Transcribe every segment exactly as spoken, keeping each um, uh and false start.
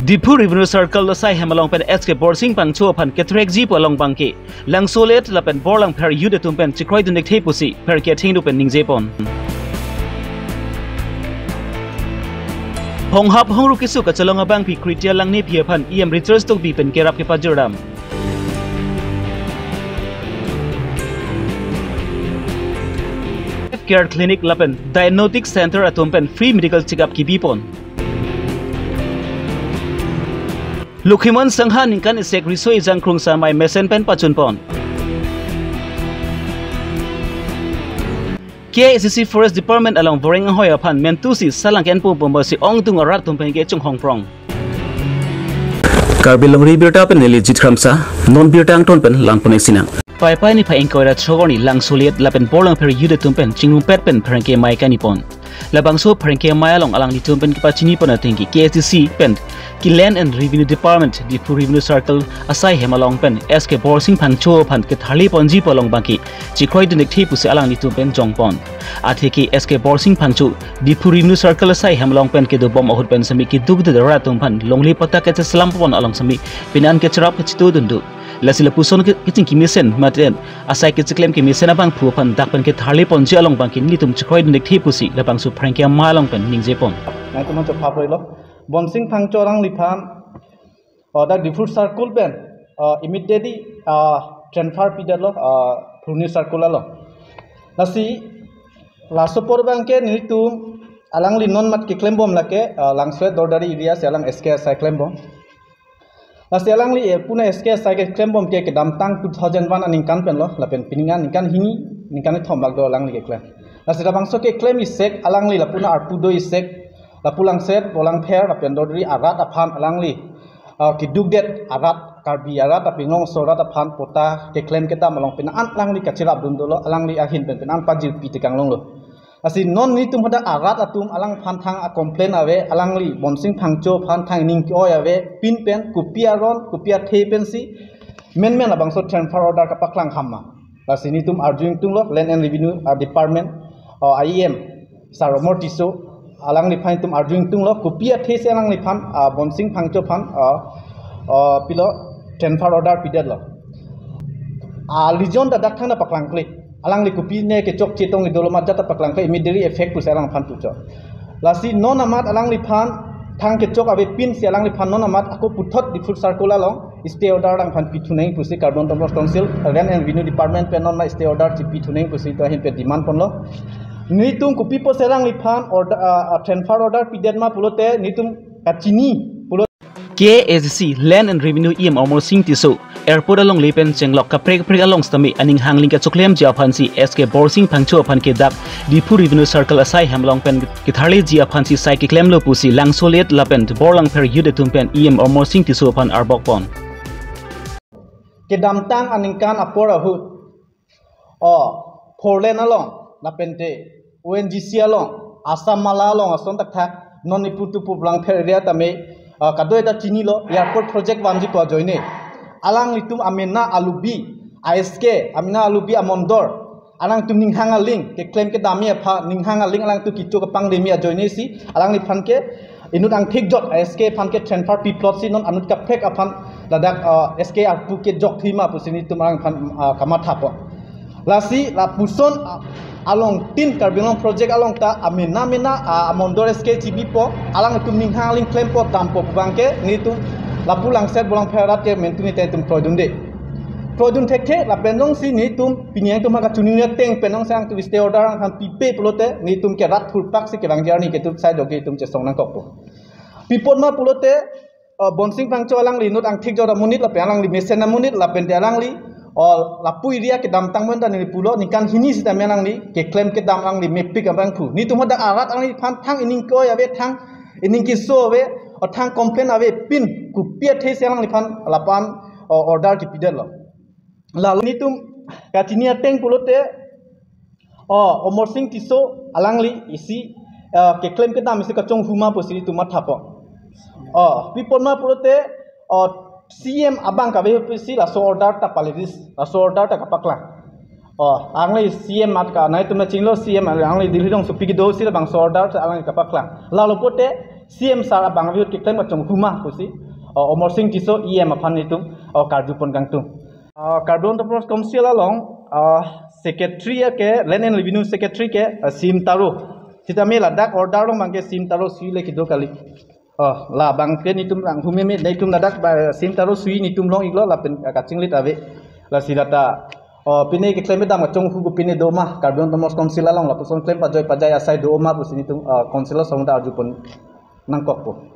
Diphu Revenue Circle asai hem along pen S K Borsing Phangcho aphan ketrekji pu along abangke Langsolet lapen Borlangpher youth atum pen chekroidun thekthe pusi pherke athengno pen ningjepon. Honghap hongru keso kachelong abangpi Kritya Langnepi aphan E M Richard Tokbi pen kerap kepajordam. Care Clinic lapen Diagnostic Center atum pen free medical checkup kebipon. Lokhimon Sangha ningkan isek riso ejang krungsa amei mesen pen pachunpon. K A A C C Forest Department along boreng ahoi aphan mentusi salang kenpon bomba si ongdung arat atum pen kechonghong prong. Karbi Longri Abirta pen neli Jit Kramsa, non birta angton pen langpon sinang. Paipai niphai ingkoi ra throk arni Langsolet lapen Borlangpher youth atum pen chingrumpet pen pherangke amei kanipon. Labangso pherangke amei along alanglitum pen kepachinipon atengke K A A C C pen ke Land and Revenue Department, Diphu Revenue Circle asai hem along pen S K Borsing Phangcho aphan ketharleponji pu along abangke chekroidun thekthe pusi alanglitum pen jongpon. Atheke S K Borsing Phangcho Diphu Revenue Circle asai hem along pen kedobom ahut pen semi keduk duk arat atum aphan longle patta kacheslam pon along semi penan kecherap kachitudun do. Lasi lapuson ke keching kemesen mate asai kecheklem kemesen abangphu aphan dak pen ketharleponji along abangke nelitum chekroidun thekthe pusi labangso pherangke amei along pen ningjepon. Nangtum chopha poilo. Borsing Phangcho alangliphan, uh, dak Diphu Circle pen, uh, immediately, uh, transfer pidetlo, uh, Phuloni Circle along. Lasi laso apor abangke nelitum alangli non mat keklembom lake, uh, Langsolet Dordari area si alang S K asai klembom. Lasi alangli, eh, puna S K asai keklembom ke kedamtang two thousand one aningkan penlo, lapen pining an ningkan hini, ningkan kethom bak do alangli keklem. Lasi labangso keklem isek alangli lapu arpu do isek, lapu Langsolet, Borlangpher, lapen Dordari arat aphan alangli, ah, keduk det arat, Karbi arat, apinglong aso arat aphan patta keklem kedam along penan alangli kacherapdun dolo, alangli ahin pen penan pajirpi tekang longlo. Lasi non nelitum hadak arat atum alangphan thang a-complain ave, alangli Borsing Phangcho aphan thang ining ke-oi ave, pin pen kopi aron, kopi athe pensi menmen labangso transfer order kapaklang ham ma. Lasi nelitum arju ingtunglo, Land and Revenue, ah, Department, ah, E M, Sir Amar Tisso, alangliphan nelitum arju ingtunglo, kopi athe si alangliphan, ah, Borsing Phangcho aphan, ah, ah, pilo transfer order pidetlo. Ah, lijon ta dak thang ta paklangkle. Alangli kopine kechokche tong idolo mat jat ta paklangkle immediately effect pusi alangphan puchot. Lasi non amat alangliphan thang kechok ave pinsi alangliphan non amat ako puthot Diphu Circle along stay order alangphan pithu nang pusi Karbi Anglong Autonomous Council Land and Revenue Department pen non ma stay order chipithu nang pusi to ahin pen demand ponlo. Nelitum kopi pusi alangliphan order, ah, ah, transfer order pidet ma pulote nelitum kachini pulo. K A A C C Land and Revenue E M Amarsing Tisso airport alongle pen chenglok kaprek kaprek along sitame aning hangling kachoklemji aphansi S K Borsing Phangcho aphan ke dak Diphu Revenue Circle asai hem along pen ketharleji aphansi sai keklemlo pusi Langsolet lapen Borlangpher youth atum pen E M Amarsing Tisso aphan arbokpon. Kedamtang aningkan apor ahut, o, four lane along, lapente O N G C along, Assam Mala along ason thakthak, non ipu tupu Borlangpher area tame, ah, kadoi ta chinilo, airport project vanji pu ajoine. Alanglitum amena alubi, a S K, amena alubi amondor, alangtum ninghang aling, keklem kedamji aphan, ninghang aling alangtum kicho kapangdemji ajoine si, alangliphan ke, inut angthik jot, a S K aphan ke transfer piplot si non anut kaprek aphan ladak, ah, S K arpu kejok thima pusi nelitum alangphan, ah, kamathapo. Lasi lapuson, ah, along tin Karbi Anglong project along ta amena mena, ah, amondor S K chibipo, alangtum ninghang aling klempo dampo pu abangke nelitum lapu Langsolet Borlangpher arat ke mentu nelitum kroidunde. Kroidun thekthe lapen jongsi nelitum pini nelitum ha kachini ateng pen jongsi nelitum stay order alangphan pipe pulote nelitum ke rat thurpak si kevang journey ketup sai doke nelitum chesong nangkokpo. Pi apot ma pulote, uh, Borsing Phangcho alangli inut angthik jot amonit lapen alangli mesen amonit lapente alangli, uh, lapu area kedamtang pen ta neli pulo ningkan hini sitame alangli keklem kedam alangli mepik abangphu. Nelitum hadak arat alangliphan thang ining ke-oi ave, thang ining keso ave, o thang complain ave pin kopi athe si alangliphan lapu an, uh, order kipidetlo. Lalo nelitum kachini ateng pulote, o, Amarsing Tisso alangli isi, ah, keklem kedam isi kachonghu ma pusi nelitum mathapo. O, pi apot ma pulote, o, C M abang kave pusi laso order ta paliris, laso order ta kapaklang. O, alangli C M mat ka, nelitum ta chinilo C M alangli Delhi along sopi kedo si labangso order ta alangli kapaklang. Lalo pulote, C M sir abang ahut keklem kachonghu ma pusi, uh, Amarsing Tisso E M aphan netum, uh, karjupon kangtung. Uh, Karbi Autonomous Council along, uh, secretary ke, Land and Revenue Secretary ke, uh, C M Taro. Sitame ladak order along abangke C M Taro sui le kedo kali. Oh, labangke netum rang humeme netum ladak ba C M Taro sui netum long-iklo lapen, ah, kachinglit ave. Lasi lata, oh, pine keklem kedam kachonghu ko pine do ma, Karbi Autonomous Council along lapuson klem pajoi pajai asai do ma pusi netum, ah, council asong ta arjupon nangkokpo.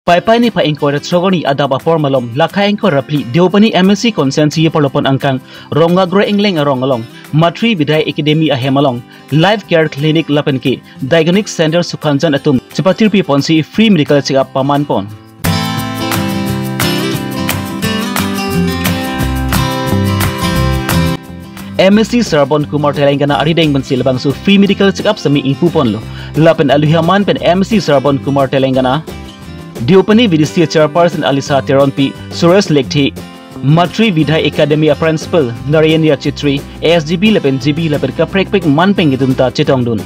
Paipai niphai ingkoi ra throk arni adap apor malom, lakha ingkoi ra phli, Deopani M A C constituency parlopon angkang, Rongagora Engleng arong along, Matri Vidya Academy ahem along, Life Care Clinic lapen ke Diagnostic Center Sukhanjan atum chepatirpi ponsi free medical check-up paman pon. M A C Sarbon Kumar Telangana arideng pensi labangso free medical check-up sami ingpu ponlo. Lapen aluhi aman pen M A C Sarbon Kumar Telangana, Deopani V D C chairperson Alisa Teronpi, Suresh Lekthe, Matri Vidya Academy a principal Narayana Chetri, S G B lapen G B lapen kaprek prek man pen atum ta chetongdun.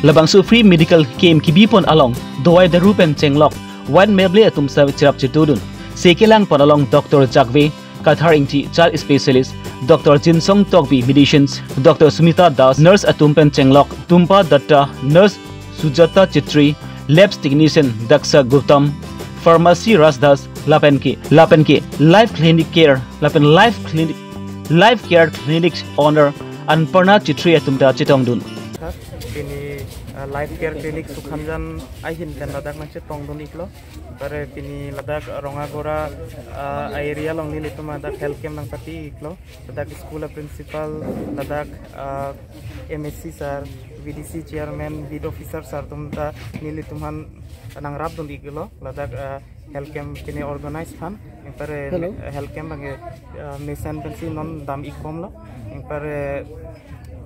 Labangso free medical camp kebipon along dawai daru pen chenglok, ward member atum sar cherap chetudun. Se kelang pon along Doctor Jakve Kathar Ingti, child specialist, Doctor Jinsong Tokbi, medicines, Doctor Sumita Das, nurse atum pen chenglok, Tumpa Datta, nurse Sujata Chetri, labs technician Daksha Gautam, pharmacy Raj Das, lapen ke, lapen ke, Life Clinic Care, lapen Life Clinic, Life Care Clinic owner Anparna Chetri atum ta chetongdun. Pini, uh, Life Care Clinic Sukhanjan ahin pen ladak nangchetongdun-iklo. Pare pini ladak Rongagora, uh, area along nelitum ladak health camp nangpati-iklo. Ladak school a principal, ladak, uh, M A C sir, V D C chairman, beat officer sir atum ta nelitum aphan nangrapdun-iklo. Ladak, uh, health camp pini organize aphan. Ingpare, hello, uh, health camp abangke, uh, mesen pensi non dam-ikbomlo. Ingpare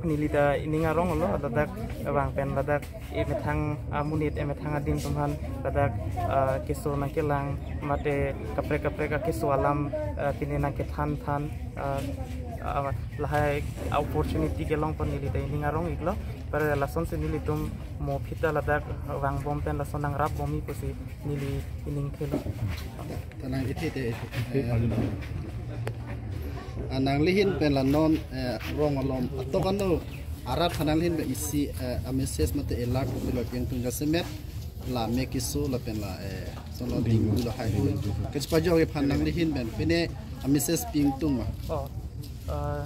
neli ta ining arong lo, ladak abang pen ladak emethang amonit, emethang adim atum aphan ladak, ah, keso nangkelang mate kaprek kaprek akeso alam, ah, pine nangkethan than, ah, ah, lahai opportunity kelong pon neli ta ining arong-iklo. Pare lasonsi nelitum mo phita ladak vangbom pen lason nangrapbom-ik pusi neli ining thelo. Tanang ithi te, eh, ah, nangli ahin pen la non, eh, rong alom atok ano arat aphan nangli ahin pen isi, eh, a message mate alert kopilo kengtung jasemet la me keso lapen la, eh, sono dengue lahai hui. Kachepajok aphan nangli ahin pen pine a message pi ingtung ma? Oh, ah,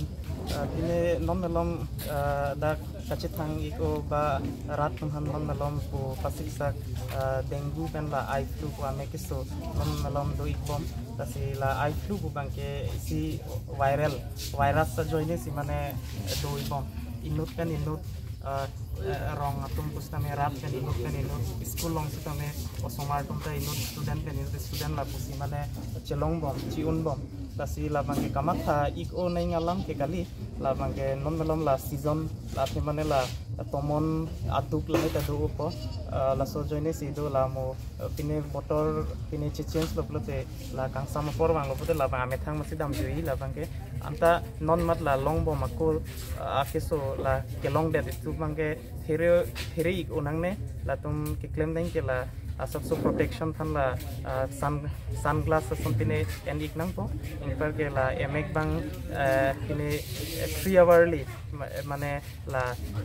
ah, pine non malom, ah, dak kachethang-ik-o ba rat atum aphan non malom pu pasiksak, ah, dengue pen la eye flu pu ame keso non malom do-ikbom. Lasi la eye flu pu abangke isi viral, virus ajoine si mane do-ikbom. Inut pen inut, ah, eh, rong atum pusitame rat pen inut pen inut, school along sitame osomar atum ta inut, student pen inut student lapusi mane chelongbom, chi-unbom. Lasi labangke kamatha-ik-o nang alam ke kali, labangke non malom la season, la athe mane la tomon aduk lahai ta do-opo, ah, laso ajoine si do la mo, ah, pine botor pine che-change lo pulote la kangsam apor vanglo pulote labang amethang masi damjui labangke. Anta non mat la longbom ako, ah, akeso la kelongdet itum abangke there, there-ik-o nangne, latum keklem deng ke la asapso protection aphan la, ah, sun, sunglass ason pine en-ik nangpo. Ingpar ke la emek abang, eh, pine, eh, three hourly, ma-, mane la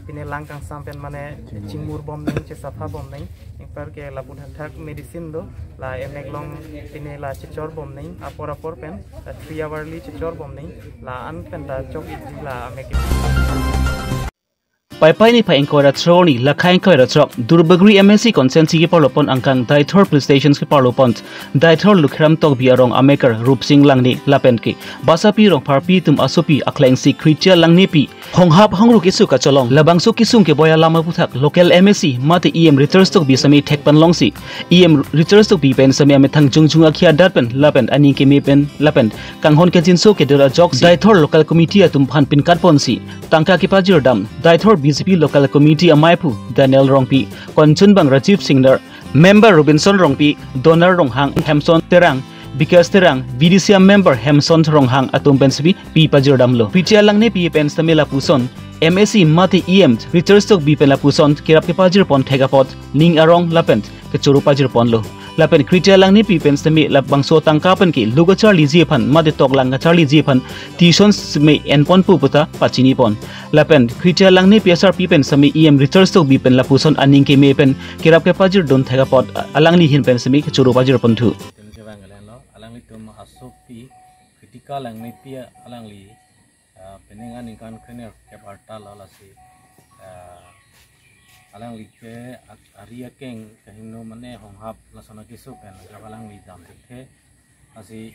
pine lang kangsam pen mane chingmurbom neng, chesaphabom neng. Ingpar ke lapu thakthak medicine do, la emek along pine la chechorbom neng, apor apor pen, la three hourly chechorbom neng, la an pen ta chok-ik la amek. Paipai niphai ingkoi ra throk arni, lakha ingkoi ra throk, Duarbagori M A C constituency keparlopon angkang Deithor police station keparlopon, Deithor Lukheram Tokbi arong amekar Rupsing Langne lapen ke Basapi Rongpharpi atum asopi akleng si Kritia Langnepi honghap hongruk keso kacholong, labangso kesung keboi alam aputhak local M A C mate E M Riters Tokbi sami thekpan longsi, E M Riters Tokbi pen sami amethang jongjung akhia dat pen lapen aning keme pen lapen kanghon kejinso kedo ajok si Deithor local committee atum aphan pinkat ponsi tangka kepajirdam Deithor B J P local committee amei aphu Daniel Rongpi, konchunbang Rajiv Singnar, member Robinson Rongpi, Donar Ronghang, Hamson Terang, Bikash Terang, V D C a member Hemson Ronghang atum pen sitame pi pajirdamlo. Kriti Langnepi pen sitame lapuson M A C mate E M Richard Tokbi pen lapuson kerap kepajirpon thek apot ning arong lapen kechoro pajirponlo. Lapen Kriti Langnepi pen sitame labangso atangka pen ke lo kacharliji aphan mate toklang kacharliji aphan tuition sitame enponpo puta pachinipon. Lapen Kriti Langnepi asarpi pen sitame E M Richard Tokbi pen lapuson aning keme pen kerap kepajirdun thek apot alangli ahin pen sitame kechoro pajirponthu. Itum kevang kalen lo, alanglitum asopi Kriti Langnepi alangli, ah, penang aningkan krenerkep arta lo lasi, ah, alangli ke ak-, ari akeng kahingno mane honghap lason akeso pen, agap alangli dam thekthe. Lasi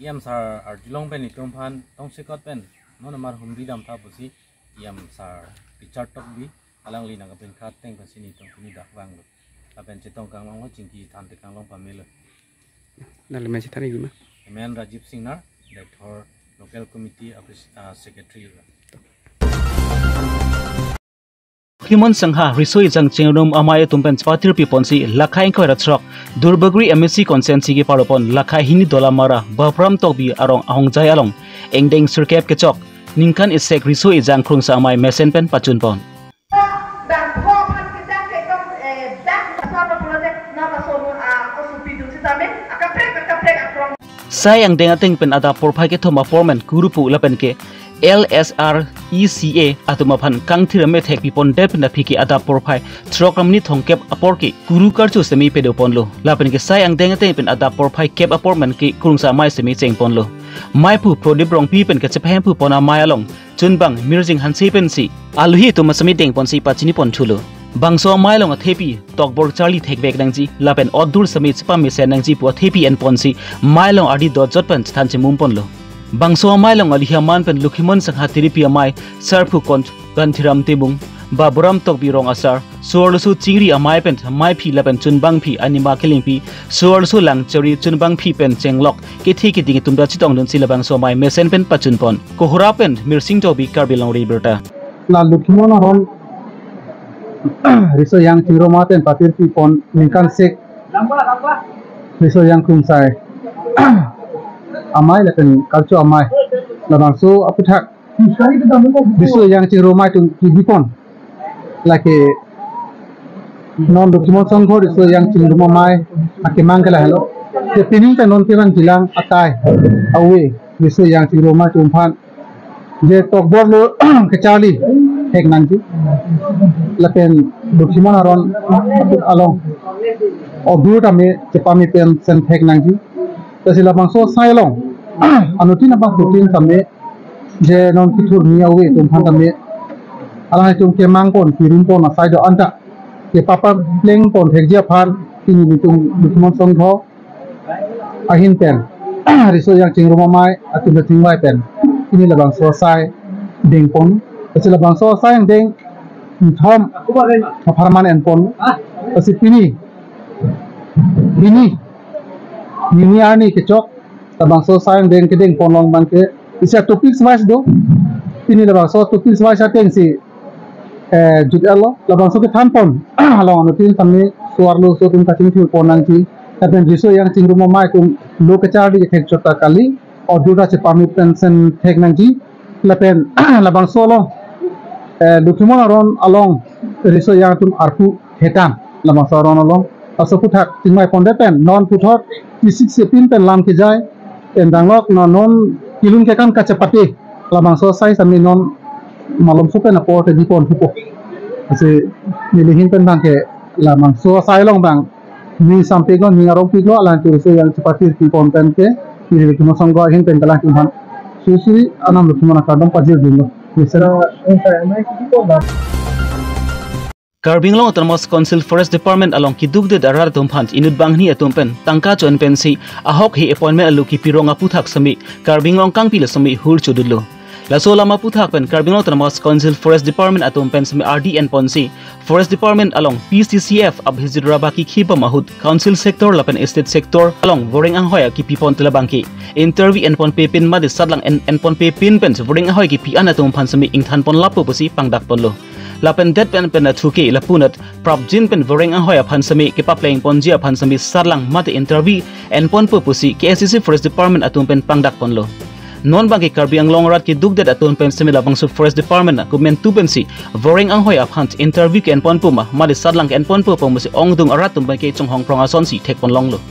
E M sar arjulong pen itum aphan tongsekot pen, non amar humri damtha pusi E M sar Richard Tokbi alangli nangkapin khat teng pensi nelitum pini dak vanglo. Lapen chetong kanglonglo, chingki than te kanglong pamelo. Nangli men chethan ikji ma? Amen Rajiv Singnar, Director Local Committee Office, ah, Secretary. Himon Sangha, Riso Ejang Chingrum Amei atum pen chepatirpiponsi lakhai ingkoi ra throk, Duarbagori M A C constituency keparopon lakhai hini Dolamara, Baburam Tokbi arong ahongjai along, angdeng sirkep kechok, ningkan isek Riso Ejang Krungsa Amei mesen pen pachunpon. Bang pho aphan kejak ke ekdom, eh, bang asar project na kaso, ah, kaso pidun sitame, akaprek, akaprek akrong. Sai angdeng ateng pen adap porphai kethom apor pen kurupu lapen ke L S R E C A atum aphan kangthir amethek pipondet pen aphi ke adap porphai throk ra minit thomkep apor ke kuru karcho sitame pedoponlo. Lapen ke sai angdeng ateng pen adap porphai kep apor pen ke Krungsa Amei sitame chengponlo. Meiphu Prodip Rongpi pen kachepahemphu pon amei along chunbang Mirjing Hanse pensi alohi atum sitame dengponsi pachiniponthulo. Bangso amei along athepi tokbor charli thekvek nangji lapen otdur sitame chepamesen nangji pu athepi enponsi mei along ardi dojot pen chethan chemumponlo. Bangso amei along alohi aman pen Lokhimon Sangha Tiripi Amei, Sarphu Kon, Ganthiram Timung, Baburam Tokbi rong asar, Suarloso Chingri Amei pen meiphi lapen chunbangphi Anima Kilingpi, Suarloso Langchari chunbangphi pen chenglok kethe keding atum ta chetongdunsi labangso amei mesen pen pachunpon. Kohora pen Mirsing Tokbi, Karbi Longri Abirta. La Lokhimon aron Riso Ejang Chingrum Amei pen patirpipon ningkan isek Riso Ejang Krungsai Amei lapen karcho amei. Labangso aputhak Riso Ejang Chingrum Amei atum kebipon. Lake non Lokhimon Sangha Riso Ejang Chingrum Amei akemang ke lahelo. Je pining ta non kevang jilang akai ave Riso Ejang Chingrum Amei atum aphan je tokbor lo kacharli thek nangji. Lapen Lokhimon aron along otdur tame chepamesen thek nangji. Lasi labangso asai along anuttin abang putin tame je non kethur ni ave atum aphan tame alanglitum kemangpon, kirimpon asai do-an ta kepaplengpon thekji aphan pini nelitum Lokhimon Sangha ahin pen Riso Ejang Chingrum Amei atum ta chingvai pen pini labangso asai dengpon. Lasi labangso asai angdeng ingthom apharman enpon. Lasi pini, pini, nini arni kechok labangso asai angdeng kedengpon along abang ke isi topics wise do. Pini labangso topics wise atengsi, eh, jut-etlo. Labangso kethanpon along anuttin tame Suarloso atum kachingthurpon nangji. Lapen Riso Ejang Chingrum Amei atum lo kacharli thekchot ta kali, otdur ta chepamesen thek nangji. Lapen labangso along, eh, Lokhimon aron along Riso Ejang atum arpu hetan labangso aron along. Laso aputhak chingvaipondet pen non puthot P six pin pen lam kejai pen danglok non, non kelun kekan kachepate labangso asai sitame non malomso pen apor te bipon thupo. Lasi neli ahin pen abang ke labangso asai along abang ning sampiklo, ning arongpiklo, alangtum Riso Ejang chepatirpipon pen ke neli Lokhimon Sangha ahin pen ke alangtum aphan suri suri anam Lokhimon akardom pajirdunlo. Mesen. Karbi Anglong Autonomous Council Forest Department along keduk det arat atum aphan inut banghini atum pen tangka cho-en pensi ahok he appointment alo kepirong aputhak sitame Karbi Anglong kangpilo sitame hur chodunlo. Laso alam aphuthak pen Karbi Anglong Autonomous Council Forest Department atum pen semi R D enponsi Forest Department along P C C F abhijit rabaki khibom ahut Council Sector lapen State Sector along voreng anghoi akipipon telabangke interview enponpe pin mate satlang en enponpe pin pen voreng anghoi kipi an atum aphan semi ingthanpon lapu pusi pangdakponlo. Lapen det pen pen athuke lapunat prapjin pen voreng anghoi aphan semi kepaplengponji aphan semi satlang mate interview enponpo pusi K S A C Forest Department atum pen pangdakponlo. Non bangke Karbi Anglong arat keduk det atum pen semi labangso Forest Department akomentu pensi voreng anghoi aphan interview ke enponpo ma mate satlang ke enponpo pusi ongdung arat atum bangke chonghong prong asonsi thekponlonglo.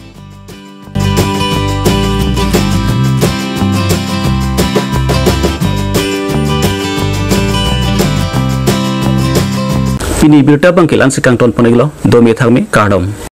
Pini birta bangke la-ansi kangtonpon-iklo, dome thakme, kardom.